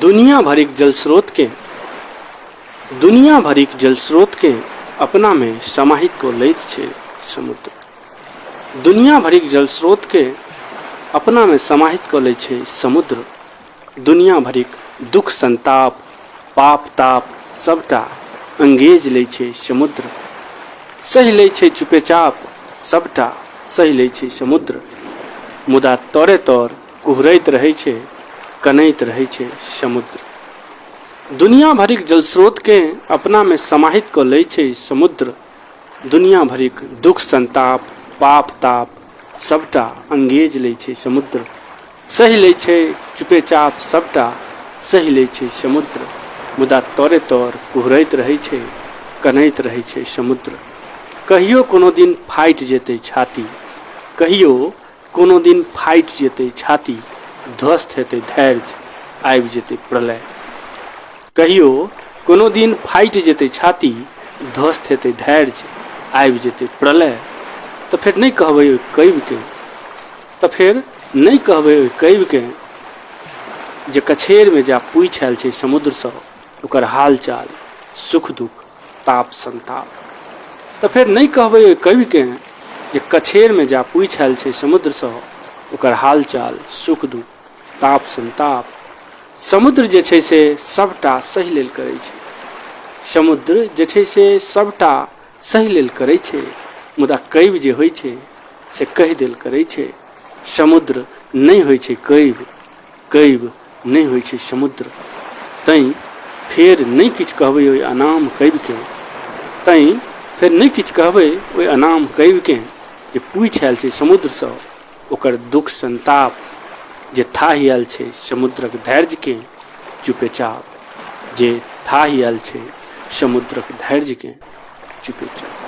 दुनिया भरिक जलस्रोतकेँ दुनिया भरिक जलस्रोतकेँ अपनामे समाहित कऽ लैत छै समुद्र। दुनिया भरिक जलस्रोतकेँ अपनामे समाहित कऽ लै छै समुद्र। दुनिया भरिक दुख संताप, पाप ताप सबटा अंगेज लै छै समुद्र। सहि लै छै चुपेचाप सबटा सहि लै छै समुद्र। मुदा तरे तर कुहरैत रहै छै, कनैत रहै छै समुद्र। दुनिया भरिक जलस्रोतकेँ अपनामे समाहित कऽ लै छै समुद्र। दुनिया भरिक दुख संताप, पाप ताप सबटा अंगेज लै छै समुद्र। सहि लै छै चुपेचाप सबटा सहि लै छै समुद्र। मुदा तरे तर कुहरैत रहै छै, कनैत रहै छै समुद्र। कहियो कोनो दिन फाटि जेतै छाती, कहियो कोनो दिन फाटि जेतै छाती, ध्वस्त हेतै धैर्य, आबि जेतै प्रलय। कहियो कोनो दिन फाटि जेतै छाती, ध्वस्त हेतै धैर्य, आबि जेतै प्रलय। तऽ फेर नहि कहबै ओहि कविकेँ, तऽ फेर नहि कहबै ओहि कविकेँ जे कछेरमे जा पूछि आयल छै समुद्रसँ ओकर हाल-चाल, सुख-दुख, ताप संताप। तऽ फेर नहि कहबै ओहि कविकेँ जे कछेरमे जा पूछि आयल छै समुद्रसँ ओकर हाल-चाल, सुख-दुख, ताप संताप। समुद्र जे छै से सभटा सहि लेल करै छै। समुद्र जे छै से सभटा सहि लेल करै छै, मुदा कवि जे होइ छै से कहि देल करै छै। समुद्र नहि होइ छै कवि, कवि नहि होइ छै समुद्र। तैँ फेर नहि किछु कहबै ओहि अनाम कविकेँ, तैँ फेर नहि किछु कहबै ओहि अनाम कविकेँ जे पूछि आयल छै समुद्रसँ ओकर दुख संताप, जे थाहि आयल छै समुद्रक धैर्यकेँ चुपेचाप, जे थाहि आयल छै समुद्रक धैर्यकेँ चुपेचाप।